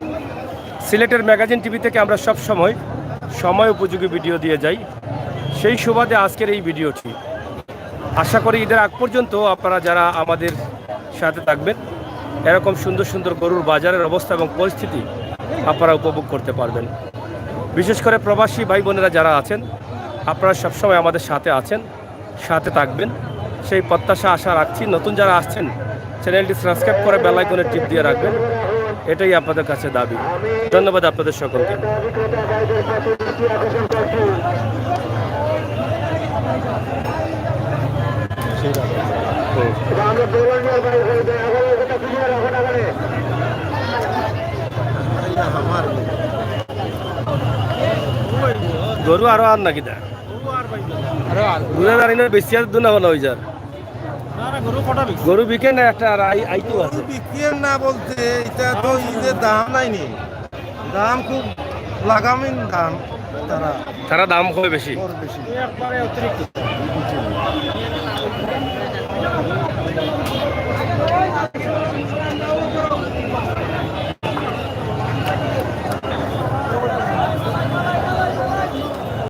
সিলেটের ম্যাগাজিন টিভি থেকে আমরা সব সময় সময় উপযোগী ভিডিও দিয়ে যাই, সেই সুবাদে আজকের এই ভিডিওটি। আশা করি ঈদের আগ পর্যন্ত আপনারা যারা আমাদের সাথে থাকবেন, এরকম সুন্দর সুন্দর গরুর বাজারের অবস্থা এবং পরিস্থিতি আপনারা উপভোগ করতে পারবেন। বিশেষ করে প্রবাসী ভাই বোনেরা যারা আছেন, আপনারা সবসময় আমাদের সাথে আছেন, সাথে থাকবেন, সেই প্রত্যাশা আশা রাখছি। নতুন যারা আসছেন, চ্যানেলটি সাবস্ক্রাইব করে বেল আইকনে টিপ দিয়ে রাখবেন, এটাই আপনাদের কাছে দাবি। ধন্যবাদ আপনাদের সকলকে। হুম। গরু আরো আর নাকি দা? বুঝা যায় না, বেশি আর দু না বলা হয়ে যার। না, না, গরু কটা বিক্রি? গরু বিকে না, একটা আর আই-, আইটেম আছে। গরু বিক্রি না বলতে, এটা তো এই যে দাম নাইনি, দাম খুব লাগামহীন দাম তারা। তারা দাম কয় বেশি। বড় বেশি। একবারে অতিরিক্ত।